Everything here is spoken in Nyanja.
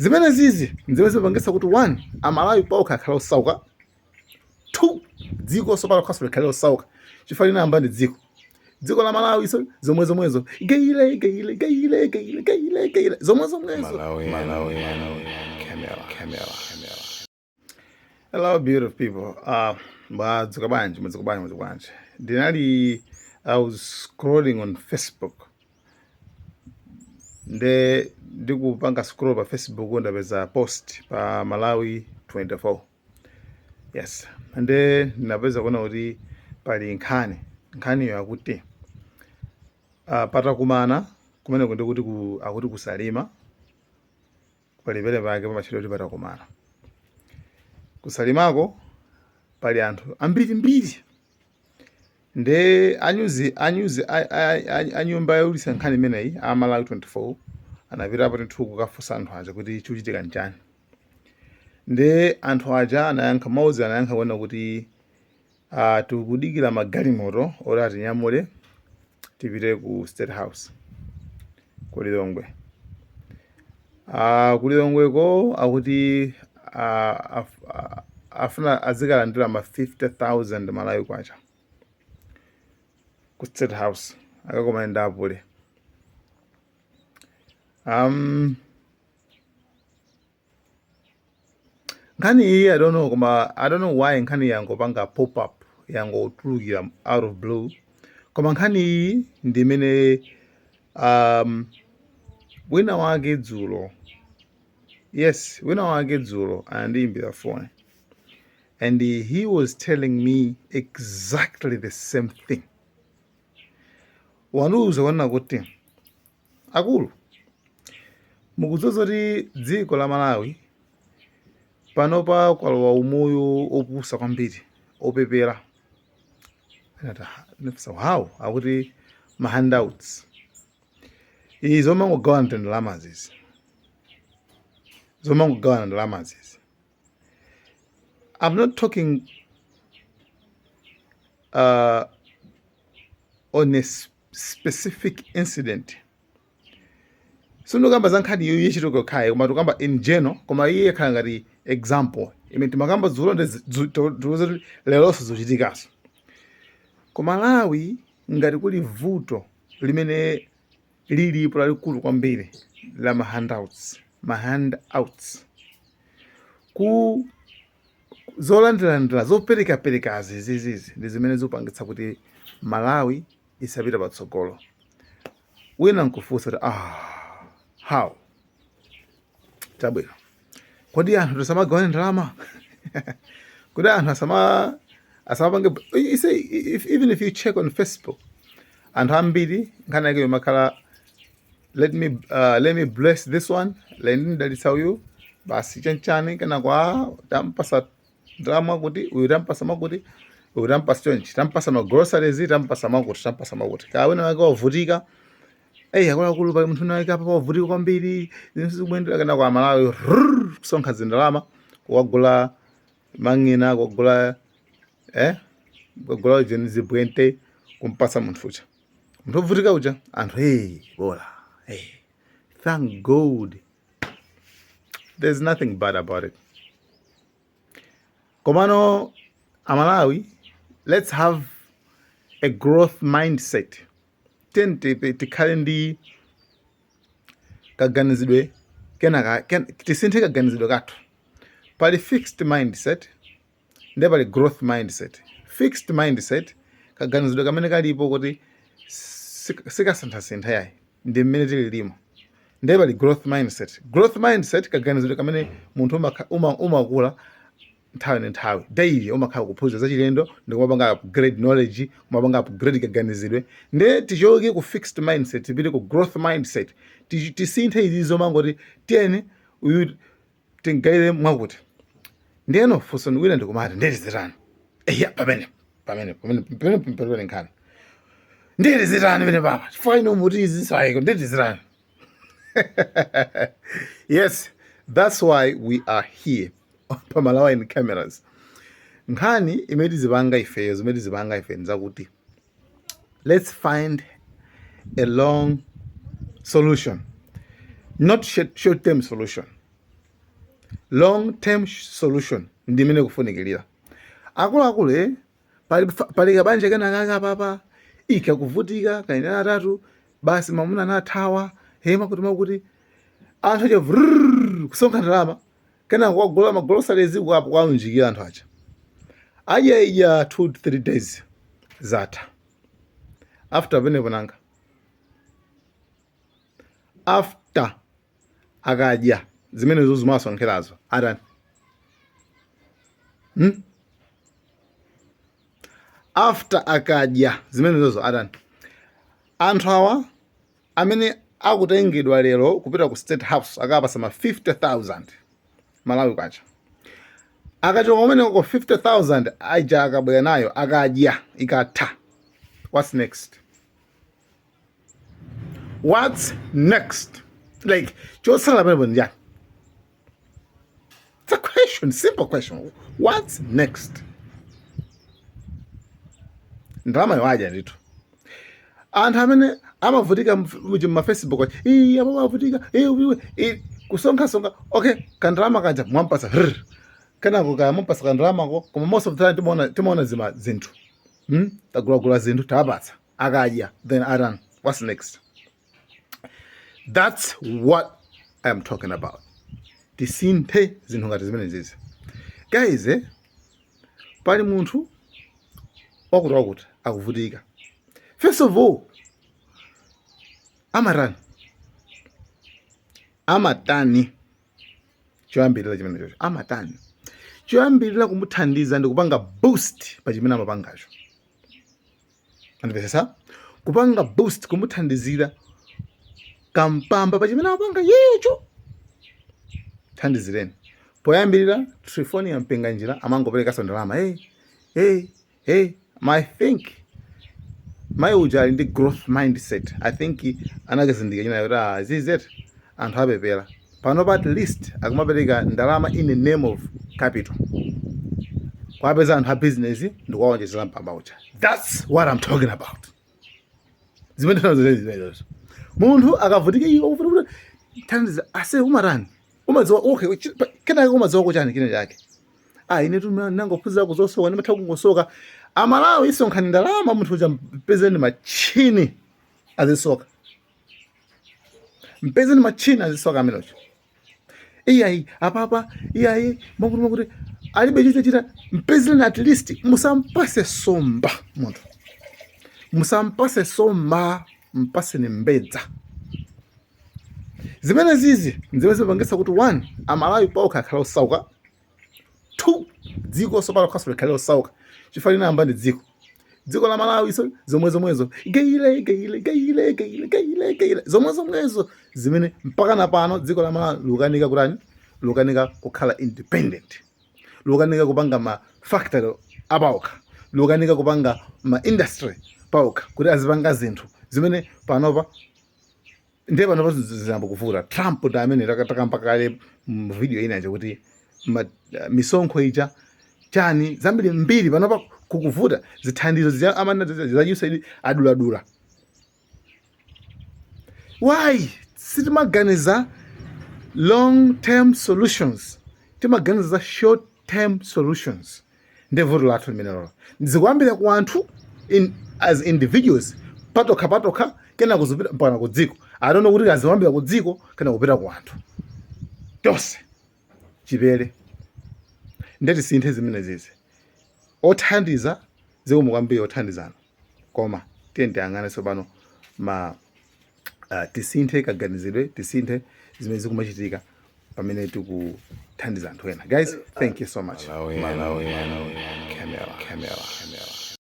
Zimene zizi nzimene zimapangitsa kuti one, Amalawi paokha akhale osauka, two, dziko so palokhaso likhale losauka, chifukwa linayamba ndi dziko, dziko la Malawi so zomwe zomwezo, geile geile geile geile geile geile, zomwe zomwezo. Malawi, Malawi, Camera, Camera, Camera. Hello, beautiful people. Mwadzuka bwanji, mwadzuka bwanji, mwadzuka bwanji. Ndinali, I was scrolling on Facebook. Nde ndikupanga scroll pa Facebook, ndapeza post pa Malawi 24. Yes. Nde ndinapeza kuona kuti pali nkhani. Nkhaniyo akuti patakumana kumeneko, ndikuti akuti kuSalima, pali pene pake pamatchedwa kuti patakumana. KuSalimako pali anthu ambirimbiri, nde anyuzi a nyumba youlutsa nkhani imeneyi a Malawi 24 anapitapo ndithu kukafunsa anthu aja kuti chikuchitika nchani. Nde anthu aja anayankha mauzi, anayankha kuona kuti tikudikira magalimoto oti atinyamule tipite ku State House ku Lilongwe. Ku Lilongweko akuti afuna azikalandira ma 50,000 Malawi kwacha ku State House, akakomane ndi apule. Nkhani iyi, I don't know, koma I don't know why nkhani yangopanga pop up, yangotulukira out of blue, koma nkhani iyi ndi imene wina wake dzulo, yes, wina wake dzulo anandiyimbira phone and he was telling me exactly the same thing. Wandiuza kunena kuti, "Akulu, mukudziwa zoti dziko la Malawi panopa kwalowa umoyo opusa kwambiri, opepera?" Ndati, "How?" Akuti ma handouts izi, zomangogawana ndalama zizi, zomangogawana ndalama zizi. I'm not talking on a specific incident, sindikamba za nkhani iyo yachitoka yokhayi, koma tikamba in general, koma iye khala ngati example imene timakamba dzulo, ndi tiuze kuti leronso zikuchitikanso ku Malawi. Ngati kuli vuto limene lilipo lalikulu kwambiri la ma handouts, ma handouts ku zolandilandira, zoperekaperekazi zizizi, ndi zimene zikupangitsa kuti Malawi isapita patsogolo. Wina nkufunsa kuti, "Ah, how? Chabwino, kodi anthu tisamagawane ndalama? Kodi anthu asamapange?" You see, even if you check on Facebook, anthu ambiri nkhani yake yomakhala, Let me bless this one, let me ndalitsa uyu basi, chanchani." Kana kwa tampasa ndalama kuti uyu, tampasa makuti uyu, tampasa chonchi, tampasa ma groceries, tampasa makuti, tampasa makuti. Kaya wina wake wavutika, eyi, akuluakulu, pali munthu wina wake apa wavutika kwambiri, zinthu zikuyendera. Kana kwa Malawi rrrr, kusonkha zindalama kukagula mang'ina, kukagula kukagula jeni, zibwente, kumpasa munthu uja, munthu wovutika uja. Anthu, "Hey, bola, hey, thank God." There's nothing bad about it. Komano Amalawi, let's have a growth mindset. Tiyeni tikhale ndi kaganizidwe kenaka, tisinthe kaganizidwe kathu. Pali fixed mindset, ndiye pali growth mindset. Fixed mindset, kaganizidwe kamene kalipo kuti sikasinthasintha yayi, ndi mmene tililimo. Ndiye pali growth mindset. Growth mindset, kaganizidwe kamene munthu umakula nthawi ndi nthawi, daily umakhala kuphunzira zachilendo ndi kumapanga upgrade knowledge, kumapanga upgrade kaganizidwe. Ndiye tichoke ku fixed mindset, tipite ku growth mindset. Tisinthe izi zomangoti tiyeni uyu tingayire mwakuti. Ndiyeno funso wina ndikumati, ndiye tizitani? Eya, pamene nkhani, ndiye tizitani pene papa? Chifukwa ino muti izi sayiko, ndiye tizitani? Yes, that's why we are here pa Malawi Cameras. Nkhani imene tizipanga ifeyo, zimene tizipanga ife, nzakuti let's find a long solution, not short term solution. Long term solution ndi imene kufunikirira. Akuluakulu, pali kabanja kena kaka papa ikakuvutika kaina atatu basi, mamuna anathawa hema kuti makuti anthu aja vrrr, kusonkha ndalama, kenako kwagula ma groceries, kwapo kwaunjikira anthu aja, adya idya 2 3 days, zatha. After pamenepo nanga, after akadya zimenezo zimasonkherazo atani? After akadya zimenezozo atani? Anthu awa amene akutengedwa lero kupita ku State House, akapasa ma 50,000 Malawi kwacha, akachoka kumeneko 50,000 aja akabwera nayo, akadya ikatha, what's next? What's next? Like, chotsala pamenepo ndi chani? It's a question, simple question. What's next? Ndalama yoadya ndithu. Anthu amene amavutika ma Facebook, iyi apo amavutika, kusonkha-sonkha, okay, kandalama kaja mwampasa rr, kenako kaya mwampasa kandalamako, koma most of the time timaona zima zinthu, Tagulagula zinthu, tapatsa, akadya, then atani? What's next? That's what I'm talking about. Tisinthe zinthu ngati zimene zizi, guys. Pali munthu wakuti wakuti akuvutika. First of all, amatani? Amatani? Choyambirira chimene chocho, amatani? Choyambirira kumuthandiza ndi kupanga boost pa chimene amapangacho. Andipesesa? Kupanga boost, kumuthandizira kampamba pa chimene amapanga yecho. Thandizireni. Poyambirira Trifonia Mpinganjira amangoperekaso ndalama, hey, hey, hey. I think mayi uja ali ndi growth mindset. I think anakazindikira china kuti, ah, zizet anthu apepera pano pa, at least akumapereka ndalama in the name of capital, kwapeza anthu a business ndikuwawonjezera mpamba uja. That's what I'm talking about. Zimene zimenezo, munthu akavutika, iwe ukuvutika, thandiza ase. Umatani? Umadziwa? Okay, kenaka umadziwa kuchani chine chake? Ah, ine tu nangophunzira kuzosoka, ndimatha kungosoka. Amalawi, isonkhani ndalama, munthu uja mpezeni machini azisoka, mpezeni machini azisoka amenecho. Iyayi, apapa iyayi, makuti makuti alibe chita chita, mpezeni at least. Musampase somba munthu, musampase somba, mpaseni mbedza. Zimene zizi zimene zimapangitsa kuti one, Amalawi paokha akhala osauka; two, dziko sopano khaso likhale osauka, chifukwa linayamba ndi dziko, dziko la Malawi. So zomwe zomwezo, geile geile geile geile geile geile, zomwe zomwezo zimene mpaka na pano dziko la Malawi lukanika kutani? Lukanika kukhala independent, lukanika kupanga ma factory apaokha, lukanika kupanga ma industry paokha kuti azipanga zinthu zimene panopa. Ndiye panopa ziyamba kuvuta. Trump ndi amene takamba kale mu video ina kuti misonkho ija chani zambiri mbiri, panopa kukuvuta. Zithandizo zija amana za USAID aduladula. Why? Sitimaganiza long term solutions, timaganiza za short term solutions. Ndi vuto lathu limenelo. Zikuyambira ku anthu as individuals, patokha patokha, kena kuzipita mpaka ku dziko. I don't know kuti kaziyambira ku dziko kena kupita ku anthu tonse chipere. Ndeti sinthe zimene zizi. Othandiza, zikomo kwambiri othandizana, koma tiye tiyang'ane tsopano ma tisinthe kaganizidwe, tisinthe zimene zikumachitika pamene tikuthandiza anthu ena. Guys, thank you so much. Malawi, Malawi, Camera, Camera, Camera.